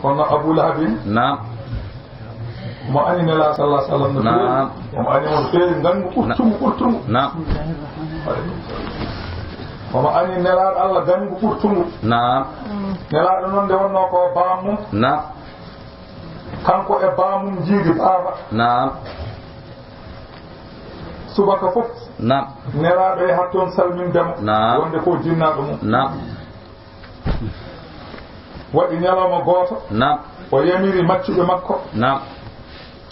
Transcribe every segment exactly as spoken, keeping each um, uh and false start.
Kono Abu Lahabin, naam, mo ani Nelaaɗo sallallahu alaihi wasallam no feewi. Naam. Omo ani mo feewi ngangu ɓurtungu, ɓurtungu. Naam. Omo ani Nelaaɗo Allah ngangu ɓurtungu. Naam. Nelaaɗo noon nde wonnoo ko baamum. Naam. Kanko e baamum njiidi baaba. Naam. Subaka fof. Naam. Nelaaɗo yahat toon salminde mo. Naam. Wonde ko jinnaaɗo mum. Naam. Waɗi ñalawma gooto. Naam. O yamiri maccuɓe makko. Naam.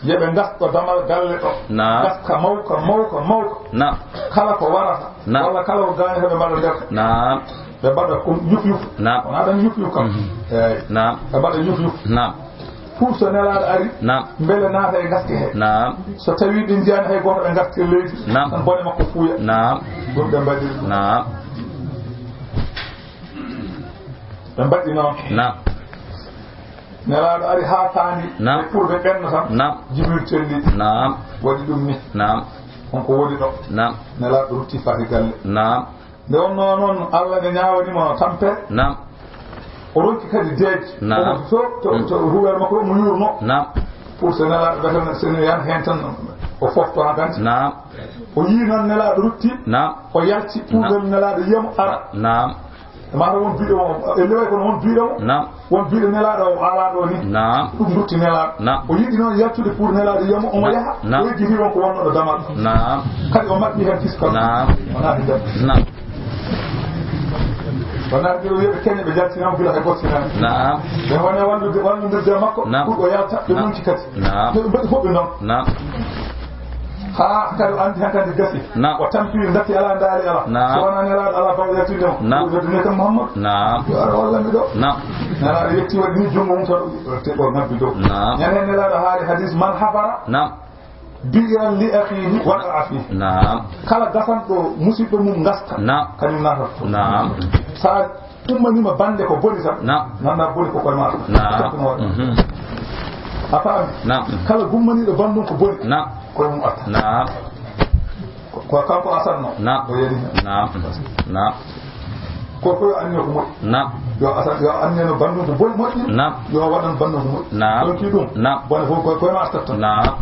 Yo ɓe ngasto damal galle ɗo. Naam. Ngaska mawka, mawka, mawka. Naam. Kala ko warata. Naam. Walla kala ko gañata ɓe mbaɗa nder. Naam. Ɓe mbaɗa ko yuf yuf. Naam. Wona tan yuf yuf kam. Mhm. Eeyi. Naam. Ɓe mbaɗa yuf yuf. Naam. Pour so Nelaaɗo ari. Naam. Mbele naata e ngaske he. Naam. So tawi ɓe njiyaani hay gooto ɓe ngaske leydi. Naam. Tan bone makko fuuya. Naam. Ɗum ɓe mbaɗiri ɗum. Naam. Ɓe mbaɗi noon. Naam. Nelaaɗo ari haa faandi. Naam. E ɓurɓe ɓenno tan. Naam. Jibril telli. Naam. Waɗi ɗum ni. Naam. On ko woni ɗo. Naam. Nelaaɗo rutti faati galle. Naam. Nde wonnoo noon, Allah ne ñaawani mo tampere. Naam. O ronki kadi deeƴi. Naam. Omo to, to, to ruwere makko o mo yuurno. Naam. Pour so Nelaaɗo wetana, so ne yan heen tan o fofto haa ganti. Naam. O yii noon Nelaaɗo rutti. Naam. O yalti, naam, puudol Nelaaɗo yiyamo ara. Naam. E maa won biɗo mo, e leway kono won biɗo mo. Naam. Won biɗo Nelaaɗo o alaa ɗo ni. Naam. Ɗum rutti Nelaaɗo. Naam. O yiɗi noon yaltude pour Nelaaɗo yiyamo, omo yaha. Naam. O yejjiti won ko wonno ɗo damal. Naam. Kadi o maɓɓi heen fiskal. Naam. O naati nder. Naam. O naati nder, o wiya ɓe keñe ɓe jaltinama gila hay gottinaani. Naam. Ɓe woni wallude, walludirde e makko. Naam. Pour o yalta, ɓe, naam, nunci kadi. Naam. Ɓe mbaɗi fof ɓe noon. Naam. Haa kadi o anndi hankadi gasi. Naam. O tampii ndatti alaa, ndaali alaa. Naam. So wonaa Nelaaɗo alaa baawɗo yaltinde mo. Naam. O waɗi ne kam Muhammad. Naam. Yo ara walla mi ɗo. Naam. Nelaaɗo yetti waɗi ni junngo mum tan o te o ngabbi dow. Naam. Ñande Nelaaɗo haali hadis man hafara. Naam. Bi'ran li akhihi waqa'a fihi. Naam. Kala gasanɗo musiɗɗo mum ngaska. Naam. Kañum naatata. Naam. Sa ummaniima bannde ko boni tan. Naam. Nganndaa boni ko koye maa. Naam. Tokkuno waɗa. Mhm. A faami? Naam. Kala gummaniiɗo banndum ko boni. Naam. Koye mum arta. Naam. Ko, ko kanko Asan no. Naam. O yeɗi. Naam. Naam. Ko, ko yo anniyo ko moƴƴi. Naam. Yo Asan, yo anniyano banndum ko boni moƴƴi. Naam. Yo waɗan banndum ko moƴƴi. Naam. Ɗon ki ɗum. Naam. Bone fof ko, koye maa artata tan. Naam.